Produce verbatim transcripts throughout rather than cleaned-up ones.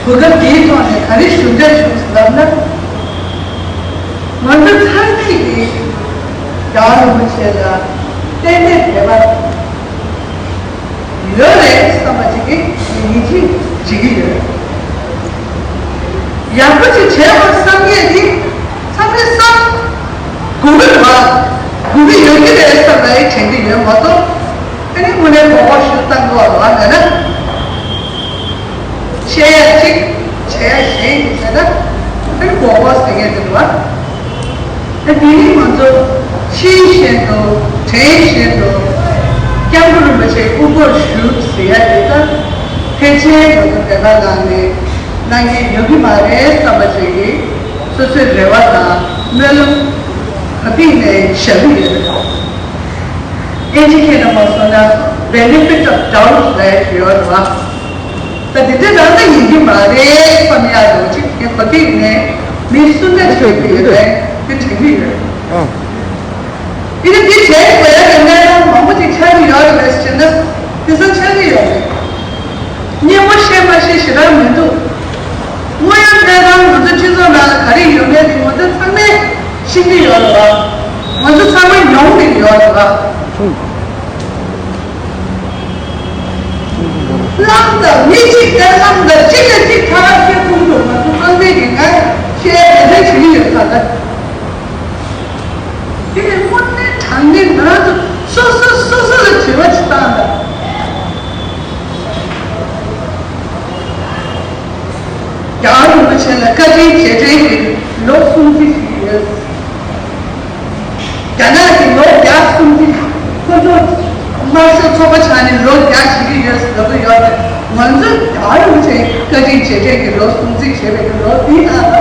གོ་སྐབས་འདིའི་ཐོག་ནས་ག་རེ་ཞུ་འདོད་བྱུང་ཟེར་ལབ་ན། ང་ཚོ་ཚང་མས་ཀྱིས་རྒྱལ་བ་རིན་པོ་ཆེ་ལ་བརྟན་བརྟན་དད་པ་ཡོད་རེད་བསམ་པ་ཅིག་གིས་ཡིད་ཆེས་བྱེད་ཀྱི་ཡོད། ཡག་པོ་ཅིག་བྱས་པར་བསམ་ཡས་དེ་ཚང་མས་བསམ་དགོས་ཀྱི་རེད་བ། དགོས་ཀྱི་ཡོད་ཀྱི་རེད་བསམ་པ་ཡིས་དྲན་གྱི་ཡོད་མ་གཏོགས། ཨ་ནི་དངོས་གནས་མགོ་སྐོར་ཞིག་བཏང་དགོས་པ་ལབ་ན། བཤད་ཡ་གཅིག་བྱེད་ཡ་གཞན་ཡིན་ཟེར་ན། ཨ་ནི་མགོ་སྐོར་ཟེར་མཁན་དེ་རེད་བ། ཨ་དེ་ནི་ང་ཚོ་ཕྱིའི་ཞེན་དུ་དྲན་ཞེན་དུ་སྐྱབས་མགོན་རིན་པོ་ཆེ་སྐུ་འཁོར་ཞུ་ཟེར་ཡ་དེ་ད་ཕལ་ཆེར་ང་ཚོ་བོད་པ་ནང་ནས་གནང་གི་ཡོད་ཀྱི་མ་རེད་བསམ་པ་ཅིག་གིས། སོ་སོའི་རེ་བ་དང་སྨོན་ལམ་ག་ཐིག་ནས་བཞག་གི་ཡོད་རེད། ཨིན་ཇི་སྐད་ནང་མ་སོང་ན་benefit of doubt ལབ་ཡོད་རེད་བ། ད་དེ་འདྲ་རང་ད་ཡིན་གྱི་མ་རེད་བསམ་ཡག་འདུག་ཅིག་ངས་ག་ཐིག་ནས་མི་སུ་འདྲ་ཞིག་ཡོད་རེད་དེ་དྲན་གྱི་ཡོད། ཨ། ཡིན་ན་དེ་བྱས་དགོས་ཡག་གི་གནད་དོན་མང་པོ་ཅིག་ཆགས་ཀྱི་ཡོད་རེད་པས་ཟེར་ན་དེང་སང་ཆགས་ཀྱི་ཡོད་རེད། སྙན་མོ་བཤད་མ་ཤེས་ཞེ་དྲག་མི་འདུག་དངོས་ཡོད་གནས་སྟངས་ང་ཚོ་སྤྱི་ཚོགས་ནང་ལ་ག་རེ་ཡོད་མེད་དེ་ང་ཚོ་ཚང་མས་ཤེས་ཀྱི་ཡོད་རེད་བ། ང་ཚོ་ཚང་མས་མྱོང་བསྡད་ཀྱི་ཡོད་རེད་བ། བླངས་དང་མི་གཅིག་དང་བླངས་དང་གཅིག་ལ་གཅིག་ཐག་གཅོད་ཐུབ་འདུག་ང་ཚོ་ཚང་མས་ཀྱི་ང་བཤད་ཡ་དེ་འདྲ་བྱེད་ཀྱི་ཡོད་ས་ད། དེ་ནས་དངོས་གནས་དྲང་གནས་ང་རང་ཚོ་སོ་སོ་སོ་སོ་ལ་དྲི་བ་ཅིག་བཏང་དང་། རྒྱལ་བ་རིན་པོ་ཆེ་ལ་བཀའ་དྲིན་རྗེས་དྲན་གྱི་ལོ་སྲུང་བརྩི་ཞིག་ཡོད། རྒྱ་ནག་གི་ལོ་བརྒྱ་སྲུང་བརྩི། ཁོ་ཚོ་དམར་ཤོག་ཚོགས་པ་ཆགས་ནས་ལོ་བརྒྱ་བྱེད་ཀྱི་ཡོད་ཟེར་གྱི་ཡོད་རེད། ང་ཚོ་རྒྱལ་བ་རིན་པོ་ཆེའི་བཀའ་དྲིན་རྗེས་དྲན་གྱི་ལོ་སྲུང་བརྩི་བྱས་པའི་ལོ་འདིའི་ནང་ལ།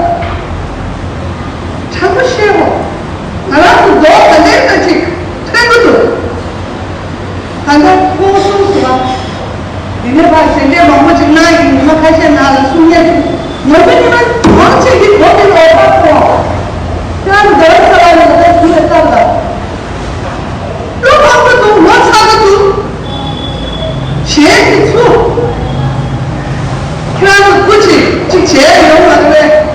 དྲང་པོ་བཤད་འོ། ང་རང་ཚོ་མདོག་ག་ནས་ཀ་ཅིག་ཐོན་གྱི་འདུག་ད་ལྟ་ཁོང་གསུངས་སོང་བ། འདི་ནས་ཕར་ཞལ་འདེབས་མང་པོ་ཅིག་གནང་ཡིན། ཉི་མ་ཁ་ཤས་ནང་ལ་གསུང་ཡས་འདུག་ང་ཚོ་ཉི་མ་གང་ཅིག་གི་གོ་དེ་ལོག་པ་ཐོག་ཁྱེད་རང་འདི་ཚོ་ལ་ལ་ད་དུས་ལ་བཏང་ལ། བློ་ཕམ་གྱི་འདུག་ངོ་ཚ་གི་འདུག་གཞན་གྱི་ཚུ། ཁྱེད་རང་ཚོ་སྐུ་མཁྱེན་ཅིག་བྱས་ཡོང་མ་རེད་པས།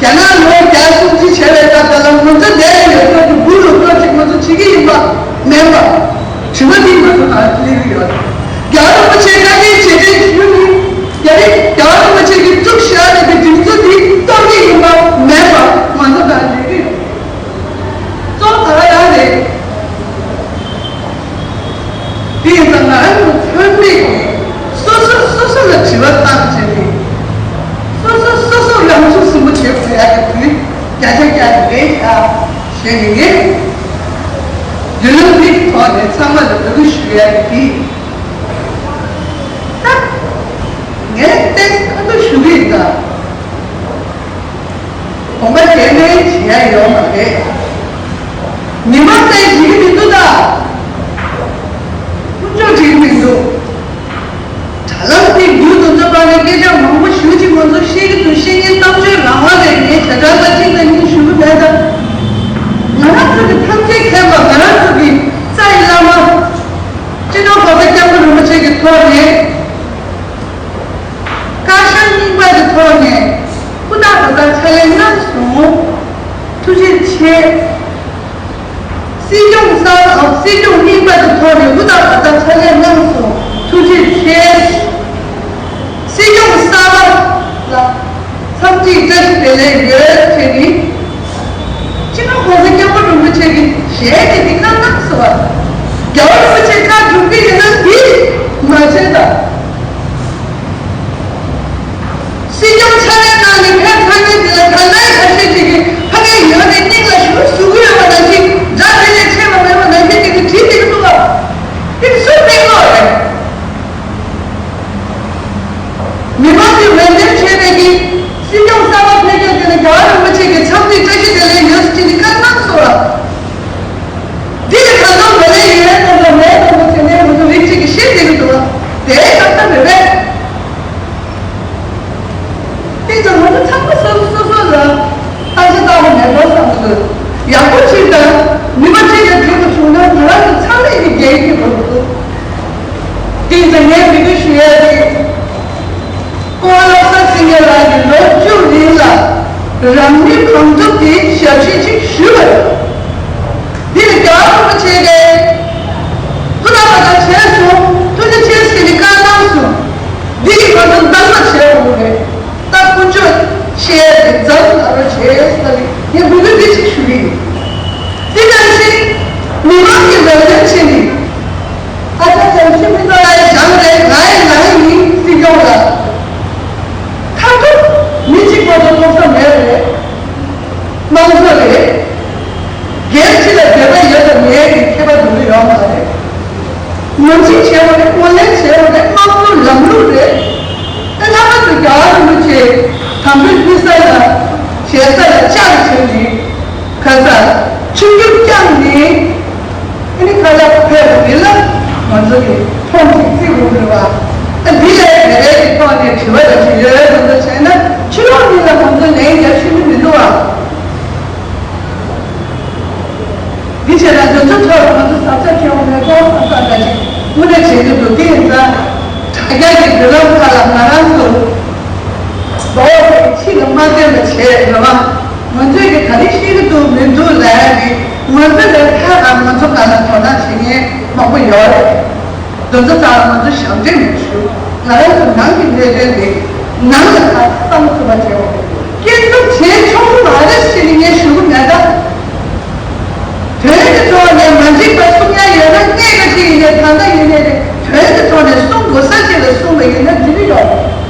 རྒྱ་ནག་ལོ་བརྒྱ་སྲུང་བརྩི་བྱས་པའི་སྐབས་དེ་ལ་ང་ཚོ་བསྡད་ཡོད་སྐབས་ཀྱི་འབུ་རུ་སྐབས་ཅིག་ང་ཚོ་བྱེད་ཀྱི་ཡིན་པ་མིན་པ། དྲི་བ་འདི་ང་ཚོ་ནང་སླེབས་ཀྱི་ཡོད། རྒྱལ་བ་རིན་པོ་ཆེ་བཀའ་དྲིན་རྗེས་དྲན་ཞུ་ནི། རྒྱ་རི་རྒྱལ་བ་རིན་པོ་ཆེ་གིས་བཙུགས་བཞག་ནས་ཀྱི་སྒྲིག་འཛུགས་འདི་གཏོར་གྱི་ཡིན་པ་མིན་པ་ང་ཚོ་ནང་ལས་ཀྱི་ཡོད། གཙོ་བོ་ད་ག་རང་རེད། དེ་ཡིན་ཙང་ང་རང་ཚོ་ཚང་མས་ཀྱིས་སོ་སོ་སོ་སོ་ལ་དྲི་བ་བཏང་བྱས་ནས། སོ་སོ་སོ་སོ་རང་ཚུགས་ཟིན་པོ་བྱེད་དགོས་ཡག་གི་དུས་བརྒྱ་ཆ་བརྒྱ་རེད་ཤག་ཞེས་ནས་ངས་མདུན་ལམ་འདིའི་ཐོག་ནས་ཚང་མ་ལ་འབོད་སྐུལ་ཞུ་ཡག་གི་དེ། ད་ངས་ཏོག་ཙམ་ཁ་ཐུག་ཞུ་གི་ཡིན་ད། གོམ་པ་རྒྱག་མཁན་བྱེད་ཡ་ཡོད་མ་རེད། ཉི་མ་གསལ་བྱེད་ཀྱི་མི་འདུག་ད། ཀུན་སྤྱོད་བྱེད་ཀྱི་མི་འདུག་དྲ་ལམ་དེ་མྱུར་དུ་འཛུགས་པ་ནས་སྐད་ཆ་མང་པོ་ཞུ་གཅིག་མང་ཚོགས་ཤེས་ཀྱི་འདུག་ཤེས་ཉེན་གཏམ་བརྗོད་རང་དབང་རེད། ངས་བྱ་བྲལ་ལ་གཅིག་དང་གཉིས་ཞུ་གི་མེད་ད། ང་རང་ཚོ་གི་ཐམས་ཅད་མཁྱེན་པ་ང་རང་ཚོ་གི་རྩ་ཡི་བླ་མ། སྤྱི་ནོར་གོང་ས་སྐྱབས་མགོན་རིན་པོ་ཆེ་གི་ཐོག་ནས། བཀའ་ཤག་རྙིང་པ་གི་ཐོག་ནས་ཧུར་ཐག་ཧུར་ཐག་ཕྱག་ལས་གནང་སོང་། ཐུགས་རྗེ་ཆེ། སྲིད་སྐྱོང་གསར་པ་སྲིད་སྐྱོང་རྙིང་པ་གི་ཐོག་ནས་ཧུར་ཐག་ཧུར་ཐག་ཕྱག་ལས་གནང་སོང་། ཐུགས་རྗེ་ཆེ། སྲིད་སྐྱོང་གསར་པ་ལ་འཚམས་འདྲི་བཀྲ་ཤིས་བདེ་ལེགས་ཡོད་ཟེར་ནི། སྤྱི་ནོར་གོང་ས་སྐྱབས་མགོན་རིན་པོ་ཆེ་གི་ཞལ་གྱི་འདི་ག་གནང་སོང་བ། རྒྱལ་བ་རིན་པོ་ཆེ་ཁག་འཇུག་གི་ཡོད་ན་འདི་མ་བྱེད་དང་། སྲིད་སྐྱོང་ཕྱག་ལས་གནང་ནས་ཕེབས་ཚར་མཁན་དེ་ལ་ད་ལྟའི་ཁ་ཤས་ཅིག་གིས་ཕ་གིའི་ཡོད་ནས་སྙིང་ལ་ཞུ་ཞུ་གི་ཡོད་པ་ནང་བཞིན་དགྲ་དེ་ལས་ཆད་པ་མེད་པ་ནང་བཞིན་དེ་གི་བྲིས་དེ་གི་འདུག་ག་དེ་སུ་སྨྲེ་སློག་རེད། མི་མང་གིས་འོས་འདེམས་བྱས་པའི་གི་སྲིད་སྐྱོང་གསར་པ་ཕེབས་རྒྱུ་དེ་ལ་རྒྱལ་བ་རིན་པོ་ཆེ་གི་འཚམས་འདྲི་བཀྲ་ཤིས་བདེ་ལེགས་ཡོད་ཟེར་གྱི་བཀའ་གནང་སོང་ལ། འདི་ལས་ད་དུང་ལོ་ལས་ཡོད་ལྟ་བུ་མེད་ལྟ་བུ་བྱས་ནས་ང་ཚོ་རིགས་གཅིག་གིས་ཤེས་བསྡད་ཀྱི་འདུག་བ། དེའི་ཐབས་ཐབས་མེད་པས། དེ་ཚོ་ང་ཚོ་ཚང་མ་སོ་སོ་སོ་སོ་ལ་བརྟག་དཔྱད་བཏང་བ་མེད་པར་བསམ་ཚུལ་ཡག་པོ་ཅིག་དང་ནུས་པ་ཅིག་ལ་བྱེད་དུ་བྱུང་ན་ང་རང་ཚོ་ཚང་མས་ཀྱི་འགན་འཁྱེར་དགོས་འདུག་དེ་ཚོ་ངས་འབོད་སྐུལ་ཞུ་ཡ་དེ། གང་ཐུབ་ཀྱིས་ཞབས་ཕྱི་ཅིག་ཞུས་པ་རེད། འདི་ནི་རྒྱལ་བ་རིན་པོ་ཆེ་གིས་སྐུ་ཐོག་ལ་བྱས་སོང་། ཐུགས་རྗེ་ཆེ་ཟེར་ནས་བཀའ་གནང་སོང་། འདི་ནི་ང་ཚོ་འདང་མ་བྱས་འོང་རེད། ད་དཀོན་མཆོག་ཆེ་ཟེར་འཛམ་ལ་རོ་བྱས་ཟེར་ནས་ངས་འབོད་སྐུལ་འདི་ཅིག་ཞུ་གི་ཡིན། འདི་ནང་བཞིན་མི་མང་གི་འོས་འདེམས་བྱས་ནས། ཨ་ཅག་ཚང་ཤི་མི་ཚོ་ལ་ཡང་བཞག་རེད། ང་ཡི་ང་ཡི་ཡིན་སྲིད་སྐྱོང་ལ། མཐའ་ཐུག་མི་གཅིག་པོ་ཚོ་ཐོབ་ས་མེད་རེད། དམངས་གཙོ་རེད། སྒེར་གཅིག་ལ་འབྲེལ་བ་ཡོད་དང་མེད་ཀྱི་ཁྱད་པར་འདུག་ཡོད་མ་རེད། ངོས་འཛིན་བྱས་པ་རེད། ངོས་ལེན་བྱས་པ་རེད། དམངས་གཙོ་ལམ་ལུགས་རེད། ཨེ་ལྷག་པར་དུ་རྒྱལ་བ་རིན་པོ་ཆེ་དམ་འབུལ་ཕུལ་ས་ལ་ཞལ་ས་ལ་བཅར་བྱས་ནས་ག་ས་ཆིབས་བསྒྱུར་བསྐྱངས་ནས། ཨ་ནི་ཁ་ལག་ཕེབས་པ་འདི་ལ་ང་ཚོ་གི་ཁོང་ཅིག་བརྩི་དགོས་རེད་བ། ཨ་འདི་ལས་རེ་རེ་གི་ཐོག་ནས་དྲི་བ་ལ་ཅིག་ཡོད་ཡོད་མདོག་མདོག་བྱས་ན་ཕྱི་ལོགས་མི་ལ་ང་ཚོ་ལན་རྒྱག་ཤེས་ཀྱི་མི་འདུག་བ། འདི་བྱས་ན་འདི་ཚོ་ཐོག་ང་ཚོ་ཟབ་ཆ་ཁྱེར་འོང་མེད་ཀོ་བསམ་བསམ་འདྲ་ཅིག་དངོས་གནས་བྱེད་ཀྱི་འདུག་དེ་ཡིན་ཙང་དྲ་རྒྱ་གི་བརྒྱུད་ལམ་ཁག་ལ་ང་རང་ཚོ་མདོག་དེ་ཕྱི་ལ་མ་བསྟན་པ་བྱས་རེད་བ། ང་ཚོས་ཀྱི་ག་རེ་ཤེས་ཀྱི་འདུག་མི་འདུག་ལབ་ཡ་དེ་ང་ཚོ་ལས་ཐད་ཀར་ང་ཚོ་ག་ལ་དོ་སྣང་བྱེད་མཁན་མང་པོ་ཡོད་རེད། དེ་ཚོ་ཚང་ང་ཚོ་ཞབས་འདྲེན་མི་ཞུ། ང་རང་ཚོ་ནང་གི་གནད་དོན་དེ་ནང་ལ་ཁ་གཏང་ཐུབ་པ་བྱེད་དགོས། སྐྱོན་འཛུགས་བྱེད་ཆོག་གི་མ་རེད་ཟེར་ནས་ངས་ཞུ་གི་མེད་ད། དོན་གྱི་ཐོག་ནས་མ་འགྲིག་པ་གསུང་ཡ་ཡོད་ན་གནད་འགག་ཅིག་ཡིན་ནའི་ད་ལྟ་ཡིན་ནའི་རེད། དོན་གྱི་ཐོག་ནས་གསུང་དགོས་ས་ཅིག་ལ་གསུང་བ་ཡིན་ན་འགྲིག་གི་ཡོད་རེད།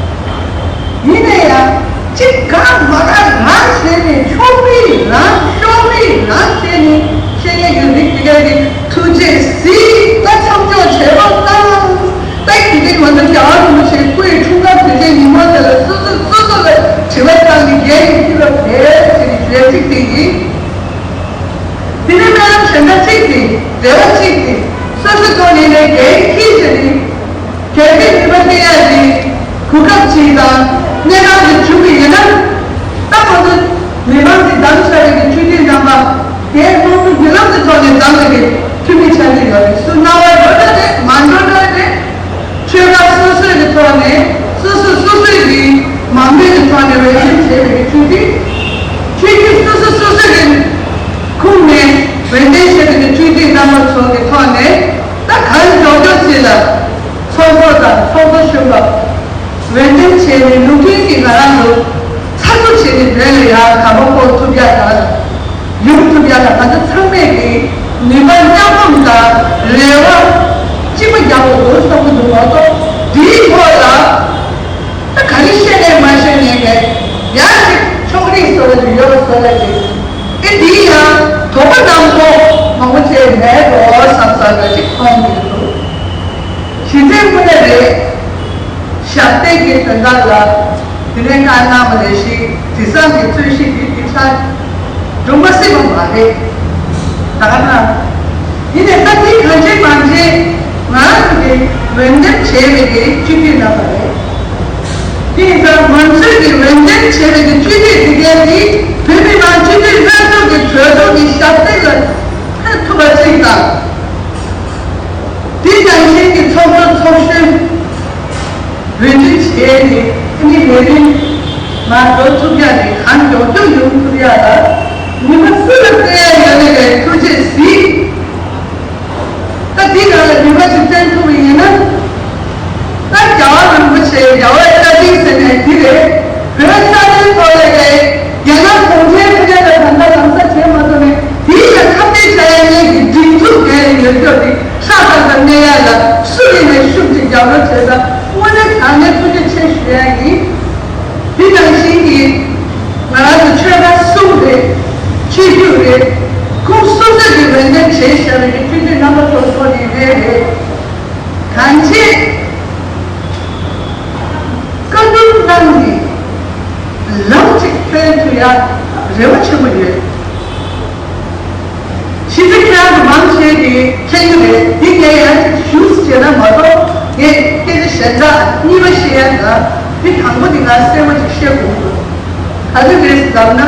ཡིན་ན་ཡང་གཅིག་དགའ་མ་དགའ་རང་བྱས་ནས་ཆོག་མི་རང་ཤོག་མི་རང་བྱས་ནས་བཤད་ཡ་ཡོད་རིགས་དེ་ག་གི་ཐུགས་རྗེ་གཟིགས། ད་མཚམས་འཇོག་བྱེད་རོགས་གནང་། ད་གི་དེ་ང་ཚོ་རྒྱལ་བ་རིན་པོ་ཆེའི་སྐུའི་འཁྲུངས་སྐར་དུས་ཆེན་ཉིན་མོ་དེ་ལ་སོ་སོ་སོ་སོ་ལ་དྲི་བ་བཏང་ནས་རྒྱལ་ཡོངས་ཀྱི་ལ་བེད་ཟེར་ནས་བེད་ཅིག་དེ་ཡིན། དེ་ནས་སྨོན་ལམ་གཞན་དག་གཅིག་དེ་རེ་བ་གཅིག་དེ་སོ་སོ་ཐོག་ནས་ནས་རྒྱལ་ཡོངས་ཀྱི་ཟེར་ནས་རྒྱལ་ཡོངས་ནུས་པ་བསྟན་ཡ་དེ་གོ་སྐབས་གཅིག་དང་གནས་སྟངས་དེ་བྱུང་གི་ཡོད་ན། ད་ང་ཚོ་མི་མང་གི་འདམ་ཤར་བའི་གི་སྤྱི་འཐུས་རྣམ་པ་དེའི་དམངས་གཙོ་བརྒྱུད་ལམ་གྱི་ཐོག་ནས་འདམ་པའི་གི་འཐུས་མི་ཆགས་ཀྱི་ཡོད་རེད། སུ་རྣ་བ་འགྲོ་འདྲ་རེད་མ་འགྲོ་འདྲ་རེད། ཆོལ་ཁ་སོ་སོའི་གི་ཐོག་ནས་སོ་སོ་སོ་སོའི་གི་མང་མོས་ཀྱི་ཐོག་ནས་འོས་འདེམས་བྱས་པའི་གི་སྤྱི་འཐུས། ཆོས་བརྒྱུད་སོ་སོ་སོ་སོའི་གི་ཁོངས་ནས་འོས་འདེམས་བྱས་པའི་གི་སྤྱི་འཐུས་རྣམ་པ་ཚོ་གི་ཐོག་ནས་ད་གང་མགྱོགས་མགྱོགས་ཅིག་ལ་ཚོགས་གཙོ་དང་ཚོགས་གཙོ་གཞོན་པ་འོས་འདེམས་བྱས་ནས་ལུགས་མཐུན་གྱི་ང་རང་ཚོ་ཚགས་ཚུད་བྱས་ནས་མདུན་ལ་ཡར་གང་པ་སྐོར་ཐུབ་ཡ་དང་། ཡོང་ཐུབ་ཡ་ལ་ང་ཚོ་ཚང་མས་ཀྱི་ནུས་པ་མཉམ་སྤུངས་དང་རེ་བ་གཅིག་པ་རྒྱག་དགོས་འདུག་བསམ་གྱི་འདུག་མ་གཏོགས་འདིའི་ཐོག་ལ་ད་ག་རེ་བཤད་ནས་མ་བཤད་ནས་ཀྱི་ཡང་ཅིག་ཕྱོགས་རིས་བཟོ་ལ་ཅིག་ཡོད་པ་བཟོ་ལ་ཅིག་ཨེ་འདི་ཡང་དོགས་པ་རྣམ་རྟོག་མང་པོ་བྱས་མེད་འགྲོ་བསམ་བསམ་ལ་ཅིག་མཐོང་གི་འདུག་གཞི་རྩའི་དངོས་གནས་རེད། ཞབས་སྟེགས་ཀྱི་དོན་དག་ལ་དེ་ནས་བཀའ་གནང་བ་ལས་ཤིག་དེང་སང་གི་རྩོད་གཞི་འདི་དེ་ཆ་འགྲོ་མ་སྲིད་པ་མ་རེད། ད་ག་ན་ཡིན་ནའི་ད་དེ་གང་བྱེད་མང་བྱེད་ང་རང་གི་འོས་འདེམས་བྱས་པའི་གི་སྤྱི་འཐུས་རྣམ་པ་རེད། དེ་ཡིན་ཙང་ང་ཚོས་ཀྱི་འོས་འདེམས་བྱས་པའི་གི་སྤྱི་འཐུས་དེ་གས་དེ་བོད་མི་མང་སྤྱི་འཐུས་ལྷན་ཚོགས་ཀྱི་གྲོས་ཚོགས་ཀྱི་ཞབས་སྟེགས་ལ་ཕེབས་ཐུབ་པ་ཅིག་དང་། དེ་ནང་བཞིན་གྱི་ཚོགས་གཙོ་ཚོགས་གཞོན་འོས་སྒྲིག་བྱས་ནས་ཨ་ནི་ལས་རིམ་མར་འགྲོ་ཐུབ་ཡ་དེ་གང་མགྱོགས་མགྱོགས་ཡོང་ཐུབ་ཡ་ལ་ནུས་པ་སུ་ལ་བཏོན་ཡ་ཡོད་ན་ལས་ཐུགས་རྗེས་གཟིགས། ད་འདི་ག་ལ་ནུས་པ་ཅིག་བཏོན་ཐུབ་པ་ཡིན་ན། ད་རྒྱལ་བ་རིན་པོ་ཆེ་རྒྱལ་བའི་བཀའ་དྲིན་ཟེར་ནས་འདི་རེད། བོད་ས་མཐོའི་ཐོག་ལ་ལས་རྒྱ་ནག་གུང་ཁྲན་ཐུག་ཡ་ལ་ད་ལྟ་ལམ་སང་བྱས་མ་ཐུབ་ནས་འདི་ལ་ཁ་གཏད་བྱ་ཡ་ངེད་ཀྱི་སྒྲིག་འཛུགས་དེ་ཡོད་སྐྱོ་དེ་ཧྲག་ཧྲག་དང་གནས་ཡ་ལ་སུ་ཡིན་ནས་ཤུགས་ཀྱིས་རྒྱབ་རོགས་བྱས་ཙང་དངོས་གནས་དྲང་གནས་ཐུགས་རྗེ་ཆེ་ཞུ་ཡ་ཡིན། འདི་ནང་བཞིན་གྱི་ང་རང་ཚོ་ཆོལ་ཁ་གསུམ་རེད། ཆོས་བརྒྱུད་རེད། ཁོང་སོ་སོ་གི་འོས་འདེམས་བྱས་བཞག་པའི་གི་སྤྱི་འཐུས་རྣམ་པ་ཚོ་ཐོག་ནས་རེད་རེད། གང་ཅི་བཀའ་བསྡུར་གནང་ནས་ལམ་གཅིག་ཐོན་ཐུབ་ཡ་རེ་བ་ཆེན་པོ་ཡོད། གཞི་རྩ་ཁྱེད་རང་ཚོ་མང་ཆེ་གིས་མཁྱེན་གྱི་རེད། འདི་ངས་ཡང་ཅིག་ཞུས་བྱས་ན་མ་གཏོགས་ངས་སྐད་ཆ་གཞན་དག་གཉིས་པ་བཤད་ཡ་ན་འདི་དང་པོ་འདི་ང་གསལ་པོ་ཅིག་བཤད་དགོས་འདུག་ག་ཚོད་རེད་ཟེར་ན།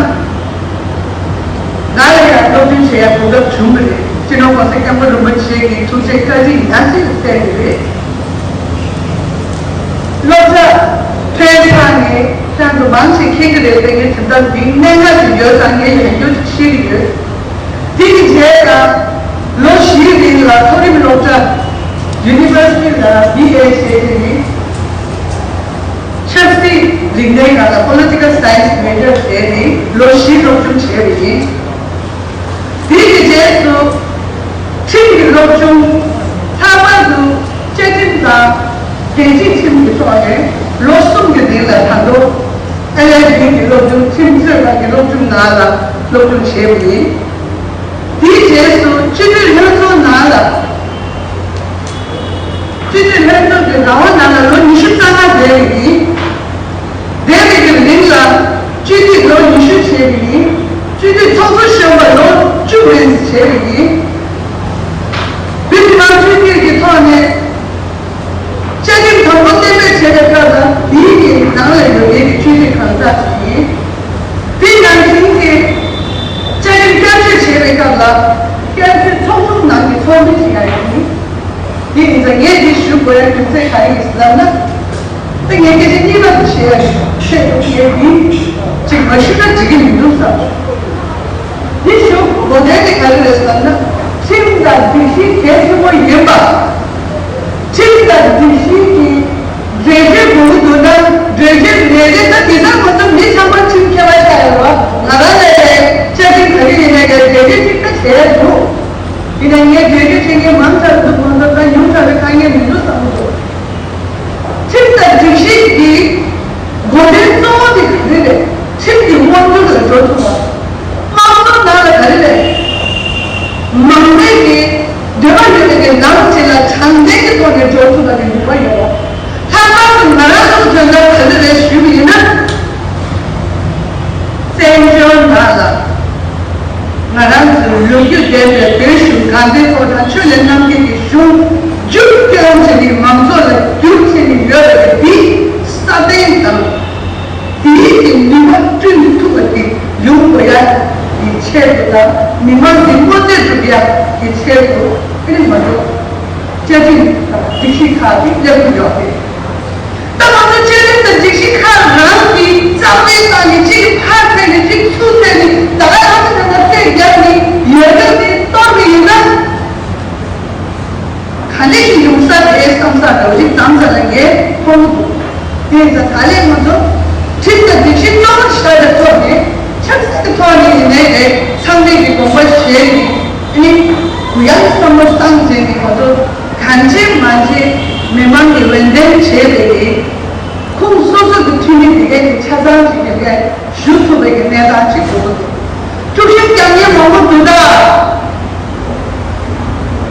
ང་ལ་ཡང་སློབ་སྟོན་བྱེད་ཡ་གོ་སྐབས་བྱུང་གི་རེད། སྤྱི་ནོར་༸གོང་ས་༸སྐྱབས་མགོན་རིན་པོ་ཆེ་གི་ཐུགས་རྗེ་བཀའ་དྲིན་ཡང་ཅིག་བསྟན་གི་རེད། སློབ་གྲྭ་ཐོན་ཚར་ནས་ ཅང་དུ་མང་ཞིག་མཁྱེན་གྱི་རེད་པས། ངས་དེ་ལྟར་འདིའི་གནད་འགག་ཅིག་ཡོད་ཙང་ངས་ཡང་བསྐྱར་ཅིག་བཤད་ཀྱི་ཡོད། དེ་གི་རྗེས་ལ་ལོ་བཞིའི་རིང་ལ་མཐོ་རིམ་སློབ་གྲྭ། University ལ་B A བྱས་ཏེ་ནི་ཆབ་སྲིད་རིག་གནས་སྒང་ལ་Political Science major བྱས་ནས་ལོ་བཞི་སློབ་སྦྱོང་བྱས་པ་ཡིན། དེ་གི་རྗེས་སུ་ཁྲིམས་ཀྱི་སློབ་སྦྱོང་། ལྷག་པར་དུ་བཅའ་ཁྲིམས་དང་རྒྱལ་སྤྱིའི་ཁྲིམས་ཀྱི་ཐོག་ནས་ལོ་གསུམ་གྱི་རིང་ལ་ད་དུང་ཨེ་ལེ་ཌི་གི་སློབ་སྦྱོང་། ཁྲིམས་རྩོད་པ་གི་སློབ་སྦྱོང་ནང་ལ་སློབ་སྦྱོང་བྱས་པ་ཡིན། དེའི་རྗེས་སུ་སྤྱི་འཐུས་ལྷན་ཚོགས་ནང་ལ། སྤྱི་འཐུས་ལྷན་ཚོགས་ཀྱི་རང་དབང་ནང་ལ་ལོ་ཉི་ཤུ་རྩ་ལྔ་བསྡད་པ་ཡིན། བསྡད་པའི་གི་རིང་ལ་སྤྱི་འཐུས་ལོ་ཉི་ཤུ་བྱས་པ་ཡིན། སྤྱི་འཐུས་ཚོགས་གཙོ་གཞོན་པ་ལོ་བཅུ་རིང་བྱས་པ་ཡིན། བོད་མི་མང་སྤྱི་འཐུས་ཀྱི་ཐོག་ནས་བཅའ་ཁྲིམས་དང་པོ་གཏན་འབེབས་བྱས་པའི་སྐབས་ལ་དེའི་གི་ནང་ལ་ཡོད་མཁན་གྱི་སྤྱི་འཐུས་གང་དག་ཅིག་ཡིན། དེ་ནང་བཞིན་གྱི་བཅའ་ཁྲིམས་བསྐྱར་བཅོས་བྱས་པའི་སྐབས་ལ་བསྐྱར་བཅོས་ཚོགས་ཆུང་ནང་གི་ཚོགས་མི་ཞིག་ཡང་ཡིན། དེ་ཡིན་ཙང་ངས་འདི་ཞུ་དགོས་ཡ་རྒྱུ་མཚན་ག་རེ་ཡིན་ཟེར་ན། ད་ངས་སྐད་ཆ་གཉིས་པ་དེ་བཤད་ཡ་ཞིག་བཤད་འདུག་ངས་འདི་ཅིག་མ་ཞུས་ན་འགྲིག་གི་མི་འདུག་བསམ། འདི་ཞུ་དགོས་དོན་དེ་ག་རེ་རེད་ཟེར་ན། ཁྲིམས་དང་སྒྲིག་གཞི་གལ་ཆེན་པོ་ཡིན་པ། ཁྲིམས་དང་སྒྲིག་གཞི་གི་གྲོས་ཆོད་དགོས་ཀྱི་འདུག་ན་གྲོས་ཆོད་མེད་དེ། ད་དེ་ལྟར་ང་ཚོ་མི་ཚང་མ་ཁྲིམས་ཁྱད་པར་ཆགས་ཡོད་རེད་བ། ང་རང་ལས་བྱ་བྲལ་ག་རེ་ཡིན་ནའི་གྲོས་ཆོད་གཅིག་ད་བྱས་འདུག་ཡིན་ནའི་ངས་གྲོས་ཆོད་བྱེད་མཁན་མང་ཙམ་འདུག་ཁོང་ཚོ་ད་ཉུང་དྲགས་པའི་དཀའ་ངལ་མི་འདུག་བསམ་གྱི་འདུག་ཁྲིམས་དང་སྒྲིག་གཞི་གི་འགོ་དོན་གཙོ་བོ་དེ་ག་རེ་རེད། ཁྲིམས་ཀྱི་དབང་སྒྱུར་ལ་འགྲོ་ཐུབ་པ། དམངས་གཙོ་ནང་ལ་ག་རེ་རེད། མང་མོས་ཀྱི་འདོད་པ་ཡོད་པའི་གི་ནང་ཆེ་ལ་དྲང་བདེན་གྱི་ཐོག་ནས་འགྲོ་ཐུབ་པ་གི་ནུས་པ་ཡོད་པ། ལྷག་པར་དུ་ང་རང་ཚོ་དོན་དག་ག་རེ་རེད་ཞུས་པ་ཡིན་ན། བཙན་བྱོལ་ནང་ལ་ང་རང་ཚོའི་ལོ་རྒྱུས་ལྡན་པའི་བོད་གཞུང་དགའ་ལྡན་ཕོ་བྲང་ཆོས་གླིང་རྣམ་རྒྱལ་གྱི་གཞུང་བསྒྱུར་བཅོས་བྱས་ནས་མང་ཚོགས་ལ་བསྒྱུར་བྱས་ནས་ཡོད་པའི་འདི་སྲ་བརྟན་དང་། དེའི་གི་ནུས་པ་བསྐྲུན་ཐུབ་པ་དེ་ཡོང་དགོས་ཡ་གི་ཆེད་དུ་དང་མི་མང་གི་དངོས་གནས་སྒྲུབ་ཡ་གི་ཆེད་དུ་ཨེ་ནི་ང་ཚོ་བཅའ་ཁྲིམས་དང་སྒྲིག་གཞི་ཁག་དེ་སླེབས་ཀྱི་ཡོད་རེད། ད་ང་ཚོ་བཅའ་ཁྲིམས་དང་སྒྲིག་གཞི་ཁག་རང་གི་རྩ་མེད་བཏང་ནས་གཅིག་ཕར་འཐེན་ནས་གཅིག་ཚུར་འཐེན་ནས་ད་ག་རང་གི་ནང་ལ་རྩོད་རྒྱག་ནས་ཡོད་རྒྱུ་དེ་གཏོར་གི་ཡིན་ན། ག་འདྲ་ཞིག་ཡོང་ས་རེད་བསམ་ས་འདྲ་བོ་ཞིག་དང་ས་ལ་ངས་མཐོང་གི་འདུག་དེ་ཡིན་ཙང་ད་ལན་ང་ཚོ་ཁྲིམས་དང་སྒྲིག་གཞི་གཙོ་བོར་བཞག་པའི་ཐོག་ནས་ཆབ་སྲིད་ཀྱི་ཐོག་ནས་ཡིན་ནའི་རེད། ཚང་མས་ཀྱི་དགོངས་པ་བཞེས་ནས་ཨ་ནི་གུ་ཡངས་བསམ་བློ་བཏང་བྱས་ནས་ང་ཚོ་གང་བྱེད་མ་བྱེད་མི་མང་གི་འོས་འདེམས་བྱས་པའི་ཁོངས་སོ་སོ་གི་འཐུས་མི་དེ་གས་ཀྱི་ཆ་ཚང་ཞིག་དེ་གས་ཞུ་ཐུབ་པའི་གི་གནས་སྟངས་ཅིག་དགོས་ཀྱི་འདུག་དཀྲུག་ཤིང་རྒྱག་མཁན་མང་པོ་འདུག་ད།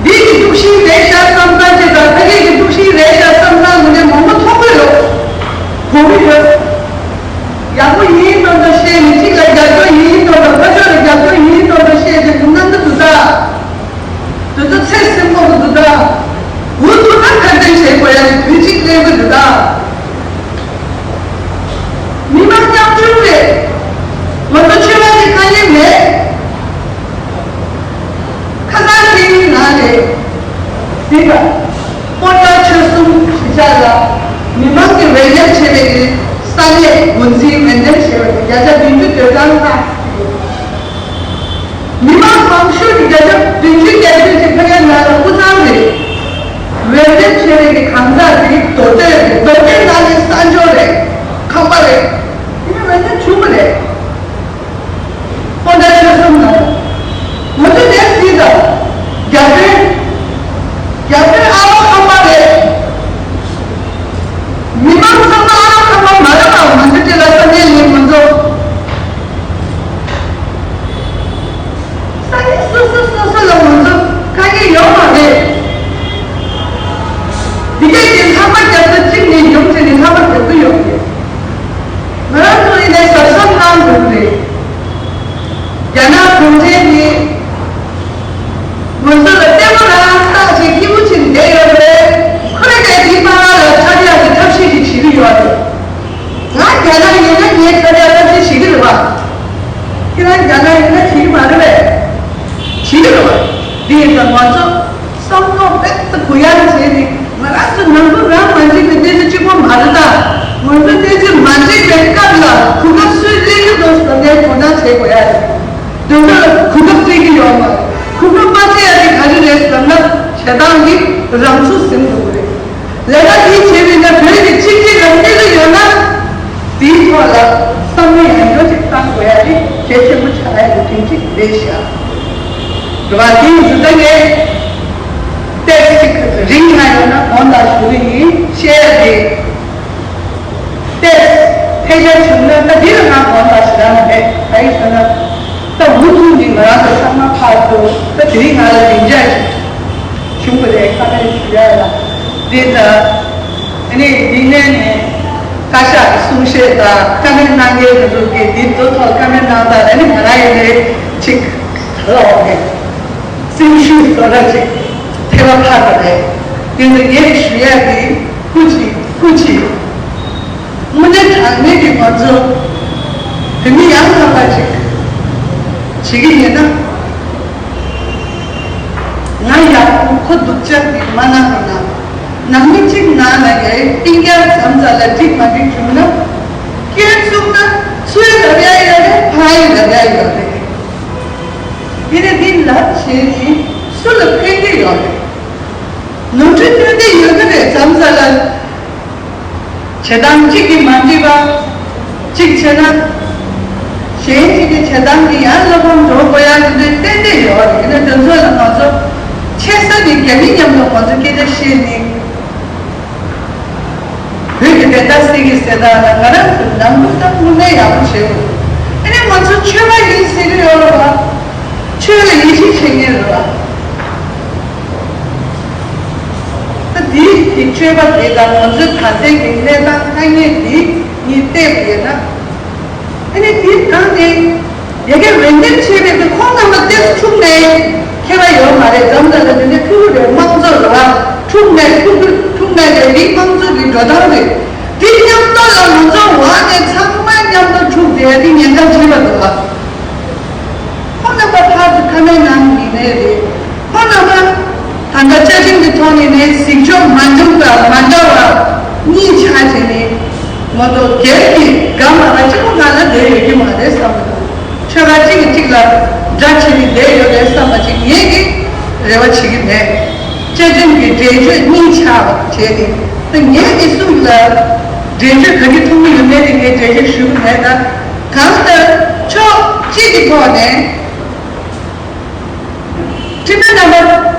འདི་གི་དཀྲུག་ཤིང་རེད་ཤག་བསམ་ས་ཅིག་དང་ཕ་གི་གི་དཀྲུག་ཤིང་རེད་ཤག་བསམ་ས་འདི་འདྲ་མང་པོ་མཐོང་གི་ཡོད། གོ་གི་ཡོད། ཡག་པོ་ཡིན་མདོག་མདོག་བཤད་ནས་གཅིག་ལ་རྒྱབ་སྐྱོར་ཡིན་མདོག་མདོག་ཕར་ཕྱོགས་ལ་རྒྱབ་སྐྱོར་ཡིན་མདོག་མདོག་བཤད་བྱས་འདུག་གནང་གི་འདུག་ད། དེ་ཚོ་ཚེ་སྲིང་པོ་གི་འདུག་ད། འུ་ཐུག་ན་ཁ་འདོན་བྱེད་དགོས་ཡ་ནི་དུས་གཅིག་གླེང་གི་འདུག་ད། མི་མང་ཉམ་ཆུང་རེད། ང་ཚོ་ཆོས་པ་ཞིག་དཀའ་ངལ་མེད། ཁ་སང་ཚེས་ཉིན་ནང་ནས་འདི་ག་སྤོན་ཊ་ཆོལ་གསུམ་གཞིས་ཆགས་ལ་མི་མང་གི་འོས་འདེམས་བྱས་པའི་གི་ས་གནས་འགོ་འཛིན་འོས་འདེམས་བྱས་པ་གི་བརྒྱ་ཆ་བདུན་ཅུ་དོན་གྲངས་ལྷག་མི་མང་མང་ཤོས་ཀྱི་བརྒྱ་ཆ་བདུན་ཅུ་བརྒྱད་ཅུ་ཅིག་ཕ་གིའི་ནང་ལ་སྐུ་ཚབ་རེད། འོས་འདེམས་བྱས་པའི་གི་གང་ཟག་དེ་མདོ་སྟོད་རེད། མདོ་སྟོད་ནང་ནས་གསར་འབྱོར་རེད། ཁམས་པ་རེད། དེ་ནི་འོས་འདེམས་བྱུང་བ་རེད། སྤོན་ཊ་ཆོལ་གསུམ་ལ། ང་ཚོ་ནས་སྲིད་དང་། རྒྱ་དཔོན། རྒྱ་དཔོན་ཨ་ཕ་ཁམས་པ་རེད། མི་མང་ཚང་མ་ཨ་ཕ་ཁམས་པ་མ་རེད་པ། ང་ཚོ་དེ་ལ་ས་གནས་ལས་ང་ཚོ། ས་གནས་སོ་སོ་སོ་སོ་ལ་ང་ཚོ་དཀའ་ངལ་ཡོད་མ་རེད། འདི་གས་ཀྱི་ལྷག་མ་རྒྱབ་ས་གཅིག་ནས་ཡོང་ཚེ་ནས་ལྷག་མ་རྒྱབ་ཀྱི་ཡོད་རེད། ང་རང་ཚོ་ཡིན་ནའི་གཟབ་གཟབ་གནང་དགོས་ཀྱི་རེད། རྒྱ་ནག་གུང་ཁྲན་གྱིས་ང་ཚོ་ལ་ལྟད་མོ་རང་བལྟས་བྱས་སྐྱིད་པོ་བྱས་བསྡད་ཡོད་རེད། ཁོས་ཀྱང་དེའི་སྟེང་ལ་འཕྲོག་རྒྱག་གི་ཐབས་ཤེས་ཅིག་བྱེད་ཀྱི་ཡོད་རེད། ང་རྒྱ་ནག་ཡིན་ན་ངས་འཕྲོག་རྒྱག་ཐབས་ཤེས་བྱེད་ཀྱི་རེད་པ། ཁྱེད་རང་རྒྱ་ནག་ཡིན་ན་བྱེད་ཀྱི་མ་རེད་པས། བྱེད་ཀྱི་རེད་པ། འདི་ཡིན་ཙང་ང་ཚོ་བསམ་བློ་རྦད་དེ་གུ་ཡངས་བྱས་ནས་ང་རང་ཚོ་ནང་ཁུལ་རང་མ་འགྲིག་པའི་བསྟན་ཚུལ་གཅིག་པོ་མ་རེད་ད། ང་ཚོ་བསྟན་ཚུལ་མ་འགྲིག་པའི་སྐབས་ལ་ གོ་སྐབས་སུས་སྤྲད་ཀྱི་འདུག་ཟེར་ནས་དོ་སྣང་བྱེད་དགོས་ཡ་རེད། དོན་དག་གོ་སྐབས་སྤྲད་ཀྱི་ཡོད་མ་རེད། གོ་སྐབས་མ་སྤྲད་ཡ་དེ་ག་རེ་རེད་ཟེར་ན། བྱེད་སྟངས་འདི་རང་ཚུགས་ཟིན་དགོས་རེད། ལས་ཀ་འདི་བྱས་པས་ན་བོད་ཀྱི་གཅིག་སྒྲིལ་ལ་གནོད་ཀྱི་ཡོད་ན། དེའི་ཐོག་ལ་བསམ་བློ་ཡང་བསྐྱར་ཅིག་བཏང་དགོས་ཡ་དེ་གལ་ཆེན་པོ་ཆགས་ཡ་དེ་དེ་གཅིག་རེད་ཤག་རེད་བ། དེ་ཡིན་ཙང་ད་ངས་ཏོག་ཙམ་ཅིག་རིང་ང་ཡོད་ན་དགོངས་དག་ཞུ་གི་ཡིན། བཤད་ཡ་དེ། ཏེ། ཕལ་ཆེར་བྱུང་ན་ད་འདི་ལ་ང་དགོངས་དག་ཞེ་དྲག་མེད། ག་ཡིན་ཟེར་ན། ད་འུ་ཐུག་ནི་ང་རང་ཚོ་ཚང་མ་ཕར་ཚུར་ད་དེ་རིང་ང་ལ་སྡིངས་ཆ་ཞིག་བྱུང་བ་རེད། ཁ་ནས་ཞུ་ཡ་ལ། འདི་ད། ཨ་ནི་འདི་ནས་ནས་བཀའ་ཤག་གི་གསུང་བཤད་དང་བཀའ་མོལ་གནང་མཁན་དེ་ཚོ་གིས་འདི་ཚོ་ཐོག་བཀའ་མོལ་གནང་སྟངས་ཨ་ནི་ང་རང་ཡིན་ནའི་ཅིག་ག་ལ་འོང་མེད། སེམས་ཤུགས་དོ་ར་ཅིག་ཐེབས་པ་ཕར་དང་རེད། དེ་ནི་ངས་ཞུ་ཡ་དེ་སྐུ་མཁྱེན། སྐུ་མཁྱེན། དངོས་གནས་དྲང་གནས་ཀྱི་ང་ཚོ་བོད་མི་ཡང་དག་པ་ཅིག་བྱེད་ཀྱི་ཡིན་ན། ང་ཡག་པོ་ཁོ་སྡུག་ཅག་གི་མ་གནང་གི་ན། ནང་མི་གཅིག་ནང་ལ་ཡའི་སྤུན་ཀྱག་མཚམས་མཚམས་ལ་འགྲིག་མ་འགྲིག་བྱུང་ན། སྐྱོན་བཙུགས་ན་ཚུར་ལབ་ཡ་ཡོད་རེད། ཕར་ཡང་ལབ་ཡ་ཡོད་རེད། དེ་ནས་འདི་ལབ་བྱས་ནས་སུ་ལ་ཕན་གྱི་ཡོད་རེད། ནོར་འཁྲུལ་སྟོན་གྱི་ཡོད་ཀྱི་རེད། མཚམས་མཚམས་ལ་བྱེད་སྟངས་གཅིག་གིས་མ་འགྲིག་པ་གཅིག་བྱས་ན། གཞན་གཅིག་གི་བྱེད་སྟངས་ཀྱིས་ཡང་བློ་ཕམ་འགྲོ་དགོས་ཡ་དེ་འདྲའི་ཏན་ཏན་ཡོད་རེད། ཡིན་ན་དེ་ཚོ་ལ་ང་ཚོ་ཆེ་ས་ནས་རྒྱ་མི་མཉམ་དུ་ང་ཚོ་སྐད་ཆ་བཤད་ནས། བོད་ཀྱི་བདེན་མཐའ་གསལ་གྱི་གསལ་དག་ལ་ང་རང་ཚོ་ནམ་རྒྱུན་ད་དངོས་གནས་ཡག་པོ་བྱེད་དགོས། ཨ་ནི་ང་ཚོ་ཆོས་པ་ཡིན་ཟེར་གྱི་ཡོད་རེད་བ། ཆོས་ལ་ཡིད་ཆེས་བྱེད་མཁན་རེད་བ། ད་དེའི་གི་ཆོས་པ་དེ་དང་ང་ཚོའི་ད་ལྟའི་གི་གནས་སྟངས་ཐ་སྙད་དེ་གཉིས་བལྟས་པ་ཡིན་ན། ཨ་ནི་དེའི་སྒང་ནས་ཡ་གི་འོས་འདེམས་བྱས་པའི་དེ་ཁོང་རྣམ་པ་ཏོག་ཙམ་འཁྲུག་ནས་ཁྱད་པར་ཡོད་མ་རེད། འཛམ་གླིང་ལ་འདི་འདྲའི་ཕྲུ་གུ་རེད། དམངས་གཙོ་རེད་བ། འཁྲུག་ནས་འཁྲུག་འཁྲུག་ནས་རེད། འདི་དམངས་གཙོ་གི་འགྲོ་སྟངས་རེད། འདི་མཉམ་དུ་ལ་ང་ཚོ་འོག་ནས་ཚང་མ་མཉམ་དུ་འཁྲུག་བསྡད་ཡ་འདི་ཉེན་ཁ་ཆེ་བ་འདུག་བ། ཁོང་རྣམ་པ་ཕར་ཚུར་ཁ་མེད་ནང་ཡིན་ནའི་རེད། ཁོང་རྣམ་པ་ད་ལྟ་བཅའ་ཁྲིམས་ཀྱི་ཐོག་ནས་ནས་གཟིགས་ཕྱོགས་མ་འདྲ་བ་མ་འདྲ་བ་གཉིས་ཆགས་བྱས་ནས་ང་ཚོ་སྒེར་གྱི་དགའ་མ་ར་གཅིག་པོ་ང་ལ་བསྡད་ཡོད་ཀྱི་མ་རེད་བསམ་གྱི་འདུག་ཆོལ་ཁ་གཅིག་གིས་གཅིག་ལ་དགྲ་བྱས་ནས་བསྡད་ཡོད་རེད་བསམ་པ་ཅིག་ངེད་ཀྱིས་རེ་བ་བྱེད་ཀྱི་མེད། བཅའ་ཁྲིམས་ཀྱི་འགྲེལ་བརྗོད་གཉིས་ཆགས་པ་བྱས་ཏེ། ད་ངས་འདི་གསུམ་ལ་འགྲེལ་བརྗོད་ག་གི་ཐུང་ངུ་ཡོད་མེད་དེ་ངས་འགྲེལ་བརྗོད་ཞུ་གི་མེད། ད་གང་ལྟར་ཕྱོགས་གཅིག་གི་ཐོག་ནས་ཁྲིམས་དཔོན་རྣམ་པ་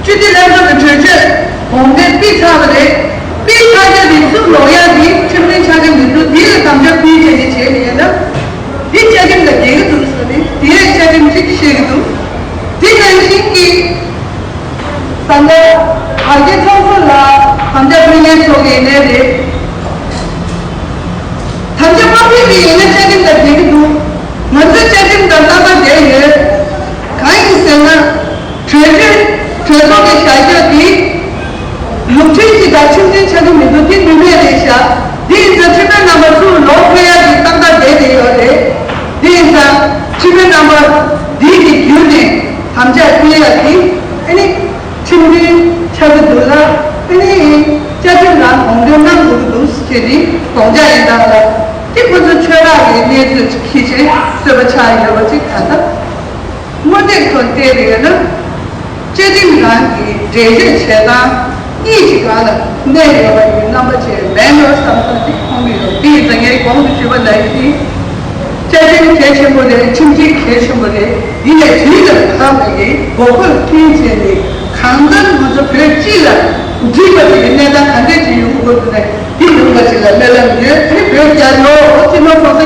སྤྱི་འཐུས་ལྷན་ཚོགས་ཀྱི་གྲོས་ཆོད་དགོངས་དོན་ཕུལ་ཚར་བ་རེད། ཕུལ་ཚར་རྒྱུ་དེ་ཚུར་ལོག་ཡག་གི་ཁྲིམས་མཐུན་ཆ་རྐྱེན་མི་འདུག་དེ་ལ་དམ་བཅའ་ཕུལ་བྱས་ནས་བྱས་པ་ཡིན་ན། འདི་བཅའ་ཁྲིམས་ལ་འགལ་གྱི་འདུག་ཟེར་ནས་དེ་ཡང་བཅའ་ཁྲིམས་གཅིག་བཤད་ཀྱི་འདུག་དེ་ནང་བཞིན་གྱི། ད་ལྟ་བར་བརྒལ་ཚོགས་གཙོ་ལ་དམ་བཅའ་ཕུལ་མཁན་ཚོ་གི་ལས་རེད། དམ་བཅའ་མ་ཕུལ་གྱི་ཡིན་ན་བཅའ་ཁྲིམས་དང་འགལ་གྱི་འདུག་ང་ཚོའི་བཅའ་ཁྲིམས་དང་རྣམ་པ་འགལ་ཡོད། གང་ཡིན་ཟེར་ན། གྲོས་ཆོད་གྲོས་ཚོགས་ཀྱི་བཞག་ཕྱོགས་འདི་ལུགས་མཐུན་ཞིག་དང་ཁྲིམས་མཐུན་ཆགས་ཀྱི་མི་འདུག་དེ་ནུས་མེད་རེད་ཤག་དེ་ཡིན་ཙང་ཁྲིམས་དཔོན་རྣམ་པ་ཚུར་ལོག་འཕོ་ཡག་གི་ཏག་ཏག་བསྡད་བསྡད་ཡོད་རེད། དེ་ཡིན་ཙང་ཁྲིམས་དཔོན་རྣམ་པ་འདི་གི་བརྒྱུད་ནས་དམ་བཅའ་ཕུལ་ཡག་གི་ཨ་ནི། ཁྲིམས་མཐུན་ཆགས་ཀྱི་འདུག་ལ། དེ་ནས་བཅའ་ཁྲིམས་ལ་དགོངས་དོན་གནང་དགོས་ཀྱི་འདུག་ཅེས་ནི་དགོངས་འཇགས་ཡིན་སྟངས་ལ། དེ་ཁོ་ཚོ་ཆོས་རག་གི་གནས་ཚུལ་ཅིག་ཁྱི་ཆེན་གསོད་པ་ཆགས་ཡོད་པ་ཅིག་ད་ལྟ་དངོས་གནས་ཁོ་བལྟས་པ་ཡིན་ན། བཅའ་ཁྲིམས་རང་གི་འགྲེལ་བརྗོད་བྱེད་སྟངས་གཉིས་ཀྱི་སྒང་ལ་གནས་ཡོད་པ་ཡི་རྣམ་པ་ཅིག་མེད་ཡོད་བསམ་བསམ་ཅིག་མཐོང་གི་ཡོད། དེ་ཡིན་ཙང་ངས་གོང་དུ་ཞུས་པ་ནང་བཞིན། བཅའ་ཁྲིམས་གལ་ཆེན་པོ་རེད། ཁྲིམས་སྒྲིག་གལ་ཆེན་པོ་རེད། ཡིན་ནའི་དུས་དང་བབ་པའི་དགོས་མཁོ་མཐུན་བྱས་ནས་གང་ལྟར་ང་ཚོ་བོད་སྤྱི་ལ་འགྲིག་པ་ཞིག་གི་གནས་སྟངས་ག་འདྲས་ཅིག་ཡོང་དགོས་འདུག་ན་འདི་ཡོང་བ་ཞིག་ལ་སྨོན་ལམ་ཡོད། དེ་བོད་རྒྱལ་ལོ། སྤྱི་ནོར་༸གོང་ས་